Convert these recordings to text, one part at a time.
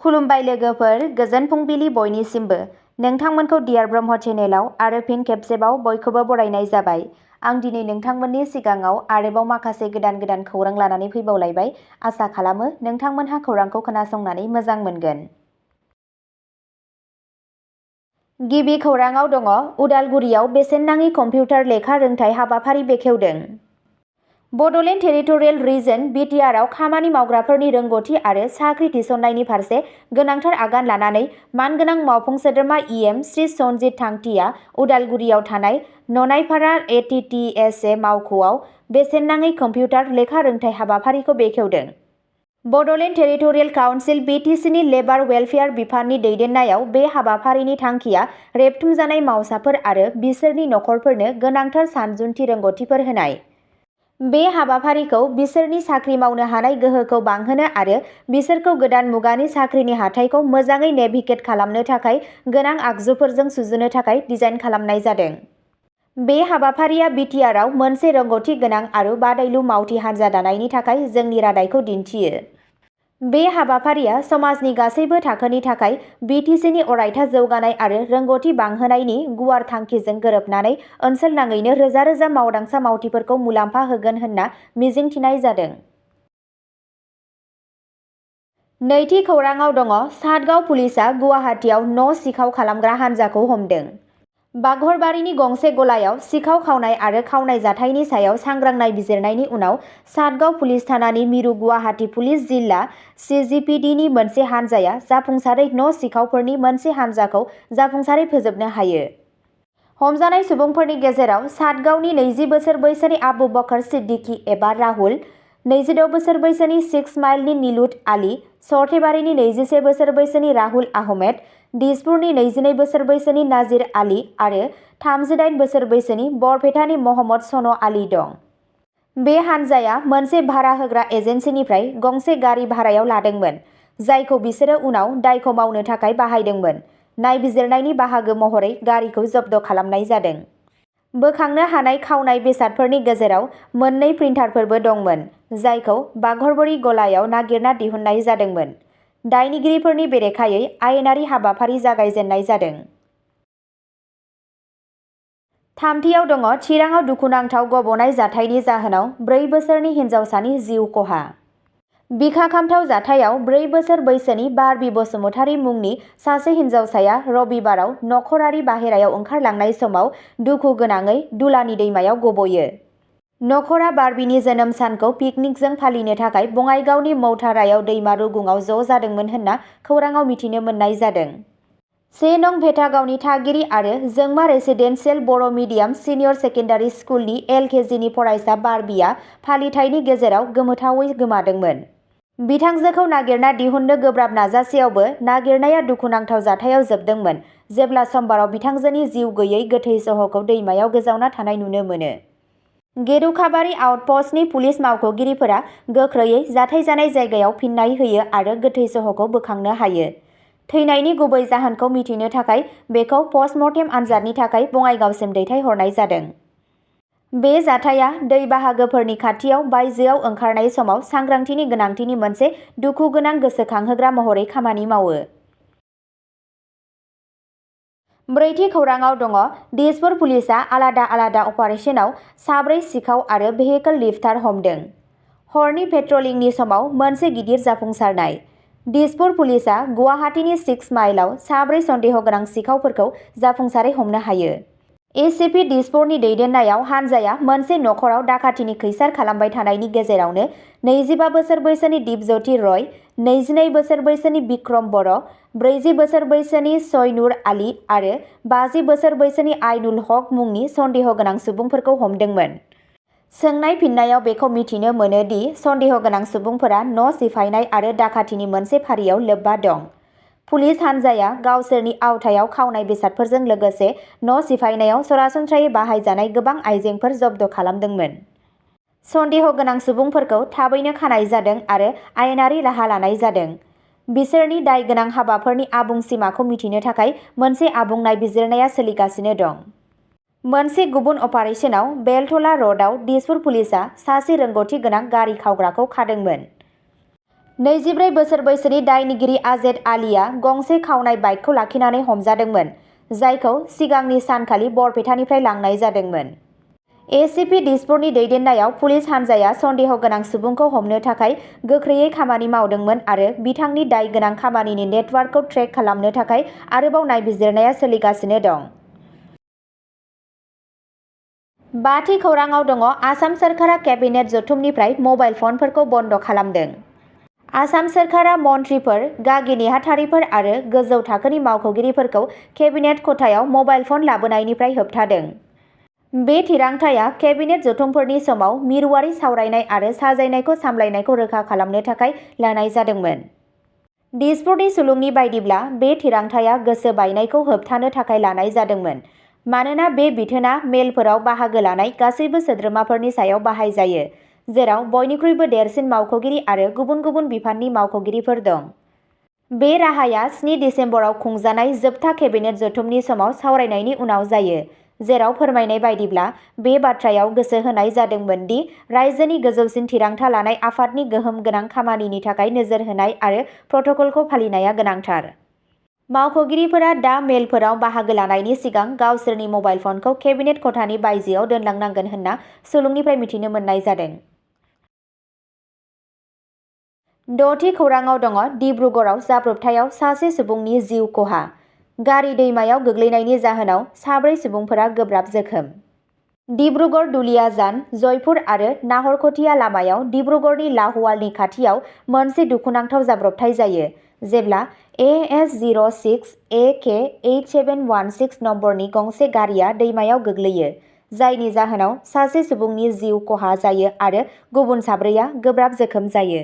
खुलुमबाय लोगोफोर, गोजोन फुंबिलि बयनिसिमबो। नोंथांमोनखौ डियार ब्रह्म चेनेलाव आरो फिन खेबसेबाव बयखौबो बरायनाय जाबाय। आं दिनै नोंथांमोननि सिगाङाव आरोबाव माखासे गोदान खौरां लानानै फैबावलायबाय। आसा खालामो नोंथांमोनहा खौरांखौ खोनासंनानै मोजां मोनगोन। गिबि खौराङाव दङ उदालगुरियाव बेसेन नाङि कम्पिउटार लेखा रोंथाय हाबाफारि बेखेवदों। बड'लेण्ड टेरिटरियेल रिजन (BTRआव खामानि मावग्राफोरनि रोंग'थि आरो साख्रि थिसननायनि फारसे गोनांथार आगान लानानै मानगोनां मावफुं सोद्रोमा EM श्री सनजित थांथिया उदालगुरियाव थानाय ननायपारा ATTSA मावख'आव बेसेन नाङै कम्पिउटार लेखा रोंथाय हाबाफारिखौ बेखेवदों। बड'लेण्ड टेरिटरियेल काउन्सिल BTCनि लेबार वेलफेयार बिफाननि दैदेननायाव बे हाबाफारिनि थांखिया रेबथुमजानाय मावसाफोर आरो बिसोरनि नखरफोरनो गोनांथार सानजुनथि रोंग'थिफोर होनाय। बे हाबाफारिखौ बिसोरनि साख्रि मावनो हानाय गोहोखौ बांहोनो आरो बिसोरखौ गोदान मुगानि साख्रिनि हाथाइखौ मोजाङै नेभिगेट खालामनो थाखाय गोनां आगजुफोरजों सुजुनो थाखाय डिजाइन खालामनाय जादों। बे हाबाफारिया BTRआव मोनसे रोंग'थि गोनां आरो बादायलु मावथि हान्जा दानायनि थाखाय जोंनि रादायखौ दिन्थियो। बे हाबाफारिया समाजनि गासैबो थाखोनि थाखाय BTCनि अरायथा जौगानाय आरो रोंग'थि बांहोनायनि गुवार थांखिजों गोरोबनानै ओनसोलनाङैनो रोजा रोजा मावदांसा मावथिफोरखौ मुलाम्फा होगोन होनना मिजिंथिनाय जादों। नैथि खौराङाव दङ सातगाव पुलिसआ गुवाहाटीआव न' सिखाव खालामग्रा हान्जाखौ हमदों। बाघरबारिनि गंसे गलायाव सिखाव खावनाय आरो खावनाय जाथायनि सायाव सांग्रां नायबिजिरनायनि उनाव सातगाव पुलिस थानानि मिरु गुवाहाटी पुलिस जिल्ला CGPDनि मोनसे हान्जाया जाफुंसारै न' सिखावफोरनि मोनसे हान्जाखौ जाफुंसारै फोजोबनो हायो। हमजानाय सुबुंफोरनि गेजेराव सातगावनि 20 बोसोर बैसोनि आबु बकर सिद्दिकी एबा राहुल, 26 बोसोर बैसोनि 6 माइलनि निलुट आली, सरथेबारिनि 21 बोसोर बैसोनि राहुल आहमेद, दिसपुरनि 22 बोसोर बैसोनि नाजिर आली आरो 38 बोसोर बैसोनि बरपेटानि महम्मद सनो आली दं। बे हान्जाया मोनसे भारा होग्रा एजेन्सिनिफ्राय गंसे गारि भारायाव लादोंमोन, जायखौ बिसोरो उनाव दायखौ मावनो थाखाय बाहायदोंमोन। नायबिजिरनायनि बाहागो महरै गारिखौ जब्द खालामनाय जादों। बोखांनो हानाय खावनाय बेसादफोरनि गेजेराव मोननै प्रिन्टारफोरबो दंमोन, जायखौ बाघरबारि गलायाव नागिरना दिहुननाय जादोंमोन। दायनिगिरिफोरनि बेरेखायै आयेनारि हाबाफारि जागायजेननाय जादों। थामथियाव दङ चिराङाव दुखुनांथाव गब'नाय जाथायनि जाहोनाव 4 बोसोरनि हिन्जावसानि जिउ खहा। बिखा-खामथाव जाथायाव 4 बोसोर बैसोनि बारबि बसुमतारी मुंनि सासे हिन्जावसाया रबिबाराव नखरारि बाहेरायाव ओंखारलांनाय समाव दुखु गोनाङै दुलानि दैमायाव गब'यो। नखरा बारबिनि जोनोम सानखौ पिकनिकजों फालिनो थाखाय बङाइगावनि मौथारायाव दैमा रुगुङाव ज' जादोंमोन होनना खौराङाव मिथिनो मोननाय जादों। 1 नं भेटागावनि थागिरि आरो जोंमा रेसिडेन्सियेल बर' मिडियाम सिनियर सेकेन्डारि स्कुलनि LKGनि फरायसा बारबिया फालिथायनि गेजेराव गोमोथावै गोमादोंमोन। बिथांजोखौ नागिरना दिहुननो गोब्राब नाजासेयावबो नागिरनाया दुखुनांथाव जाथायाव जोबदोंमोन जेब्ला समबाराव बिथांजोनि जिउ गैयै गोथै सह'खौ दैमायाव गोजावना थानाय नुनो मोनो। गेरुखाबारि आउटप'स्टनि पुलिस मावख'गिरिफोरा गोख्रैयै जाथाय जानाय जायगायाव फिन्नाय होयो आरो गोथै सह'खौ बोखांनो हायो। थैनायनि गुबै जाहोनखौ मिथिनो थाखाय बेखौ पस्टमर्टेम आनजादनि थाखाय बङाइगावसिम दैथायहरनाय जादों। बे जाथाया दै बाहागोफोरनि खाथियाव बायजोआव ओंखारनाय समाव सांग्रांथिनि गोनांथिनि मोनसे दुखुगोनां गोसोखांहोग्रा महरै खामानि मावो। ब्रैथि खौराङाव दङ दिसपुर पुलिसआ आलादा अपारेसनाव 4 सिखाव आरो भेहिकल लिफ्टार हमदों। हरनि पेट्रलिंनि समाव मोनसे गिदिर जाफुंसारनाय। दिसपुर पुलिसआ गुवाहाटीनि 6 माइलआव 4 सन्देह गोनां सिखावफोरखौ जाफुंसारै हमनो हायो। ACP दिसपुरनि दैदेननायाव हान्जाया मोनसे नखराव दाखाथिनि खैसार खालामबाय थानायनि गेजेरावनो 25 बोसोर बैसोनि दिपज्योति रय, 22 बोसोर बैसोनि बिक्रम बर', 40 बोसोर बैसोनि सयनुर आली आरो 50 बोसोर बैसोनि आइनुल हक मुंनि सन्देह गोनां सुबुंफोरखौ हमदोंमोन। सोंनाय फिननायाव बेखौ मिथिनो मोनो दि सन्देह गोनां सुबुंफोरा न' सिफायनाय आरो दाखाथिनि मोनसे फारियाव लोब्बा दं। पुलिस हान्जाया गावसोरनि आवथायाव खावनाय बेसादफोरजों लोगोसे न' सिफायनायाव सरासनस्रायै बाहायजानाय गोबां आइजेंफोर जब्द खालामदोंमोन। सन्देह गोनां सुबुंफोरखौ थाबैनो खानाय जादों आरो आयेनारि राहा लानाय जादों। बिसोरनि दाय गोनां हाबाफोरनि आबुं सिमाखौ मिथिनो थाखाय मोनसे आबुं नायबिजिरनाया सोलिगासिनो दं। मोनसे गुबुन अपारेसनाव बेलटला र'डआव दिसपुर पुलिसआ सासे रोंग'थि गोनां गारि खावग्राखौ खादोंमोन। 24 बोसोर बैसोनि दायनिगिरि आजेद आलीआ गंसे खावनाय बाइकखौ लाखिनानै हमजादोंमोन, जायखौ सिगांनि सानखालि बरपेटानिफ्राय लांनाय जादोंमोन। एसिपि दिसपुरनि दैदेननायाव पुलिस हान्जाया सन्देह गोनां सुबुंखौ हमनो थाखाय गोख्रैयै खामानि मावदोंमोन आरो बिथांनि दाय गोनां खामानिनि नेटवार्कखौ ट्रेक खालामनो थाखाय आरोबाव नायबिजिरनाया सोलिगासिनो दं। बाथि खौराङाव दङ आसाम सोरखारा केबिनेट जथुमनिफ्राय मबाइल फनफोरखौ बन्द खालामदों। आसाम सोरखारा मन्थ्रिफोर, गागि नेहाथारिफोर आरो गोजौ थाखोनि मावख'गिरिफोरखौ केबिनेट खथायाव मबाइल फन लाबोनायनिफ्राय होबथादों। बे थिरांथाया केबिनेट जथुमफोरनि समाव मिरुआरि सावरायनाय आरो साजायनायखौ सामलायनायखौ रोखा खालामनो थाखाय लानाय जादोंमोन। दिसपुरनि सुलुंनि बायदिब्ला बे थिरांथाया गोसो बायनायखौ होबथानो थाखाय लानाय जादोंमोन, मानोना बे बिथोना मेलफोराव बाहागो लानाय गासैबो सोद्रोमाफोरनि सायाव बाहायजायो, जेराव बयनिख्रुइबो देरसिन मावख'गिरि आरो गुबुन गुबुन बिफाननि मावख'गिरिफोर दं। बे राहाया 7 दिसेम्बराव खुंजानाय जोबथा केबिनेट जथुमनि समाव सावरायनायनि उनाव जायो, जेराव फोरमायनाय बायदिब्ला बे बाथ्रायाव गोसो होनाय जादोंमोन दि रायजोनि गोजौसिन थिरांथा लानाय आफादनि गोहोम गोनां खामानिनि थाखाय नोजोर होनाय आरो प्रट'कलखौ फालिनाया गोनांथार। मावख'गिरिफोरा दा मेलफोराव बाहागो लानायनि सिगां गावसोरनि मबाइल फनखौ केबिनेट खथानि बायजोआव दोनलांनांगोन होनना सुलुंनिफ्राय मिथिनो मोननाय जादों। 6थि खौराङाव दङ डिब्रुगड़आव जाब्रबथायाव सासे सुबुंनि जिउ खहा। गारि दैमायाव गोग्लैनायनि जाहोनाव 4 सुबुंफोरा गोब्राब जोखोम। डिब्रुगड़ दुलियाजान, जयपुर आरो नाहरखटिया लामायाव डिब्रुगड़नि लाहवालनि खाथियाव मोनसे दुखुनांथाव जाब्रबथाय जायो, जेब्ला AS06 AK 8716 नम्बरनि गंसे गारिया दैमायाव गोग्लैयो, जायनि जाहोनाव सासे सुबुंनि जिउ खहा जायो आरो गुबुन 4आ गोब्राब जोखोम जायो।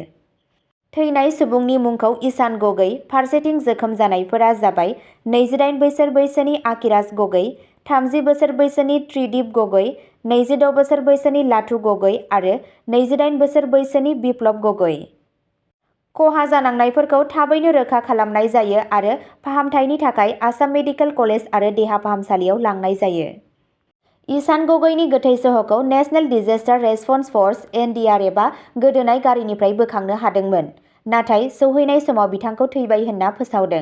थैनाय सुबुंनि मुंखौ ईशान गगৈ, फारसेथिं जोखोम जानायफोरा जाबाय 28 बोसोर बैसोनि आकिराज गगৈ, 30 बोसोर बैसोनि त्रिदीप गगৈ, 26 बोसोर बैसोनि लाथु गगৈ आरो 28 बोसोर बैसोनि बिप्लब गगৈ। खहा जानांनायफोरखौ थाबैनो रोखा खालामनाय जायो आरो फाहामथायनि थाखाय आसाम मेडिकेल कलेज आरो देहा फाहामसालियाव लांनाय जायो। ईशान गगैनि गोथै सह'खौ नेशनेल डिजास्टार रेसपन्स फर्स (NDRF) आ गोदोनाय गारिनिफ्राय बोखांनो हादोंमोन, नाथाय सौहैनाय समाव बिथांखौ थैबाय होनना फोसावदों।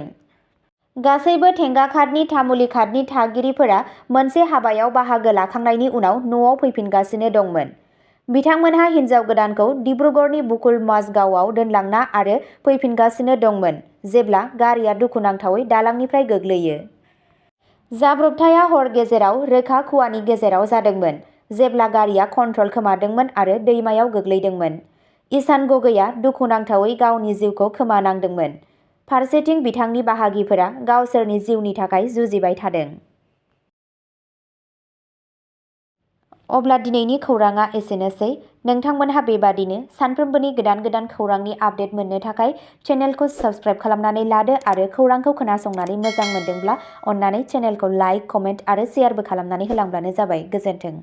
गासैबो थेंगाघाटनि तामुलीघाटनि थागिरिफोरा मोनसे हाबायाव बाहागो लाखांनायनि उनाव न'आव फैफिनगासिनो दंमोन। बिथांमोनहा हिन्जाव गोदानखौ डिब्रुगड़नि बुकुल माझगावआव दोनलांना आरो फैफिनगासिनो दंमोन जेब्ला गारिआ दुखुनांथावै दालांनिफ्राय गोग्लैयो। जाब्रबथाया हर गेजेराव रोखा खुवानि गेजेराव जादोंमोन, जेब्ला गारिआ कन्ट्रल खोमादोंमोन आरो दैमायाव गोग्लैदोंमोन। ईशान गगैआ दुखुनांथावै गावनि जिउखौ खोमानांदोंमोन। फारसेथिं बिथांनि बाहागिफोरा गावसोरनि जिउनि थाखाय जुजिबाय थादों। अब्ला दिनैनि खौराङा एसेनोसै। नोंथांमोनहा बेबादिनो सानफ्रोमबोनि गोदान गोदान खौरांनि आपडेट मोननो थाखाय चेनेलखौ साबस्क्राइब खालामनानै लादो आरो खौरांखौ खोनासंनानै मोजां मोनदोंब्ला अन्नानै चेनेलखौ लाइक, कमेन्ट आरो शेयारबो खालामनानै होलांब्लानो जाबाय। गोजोन्थों।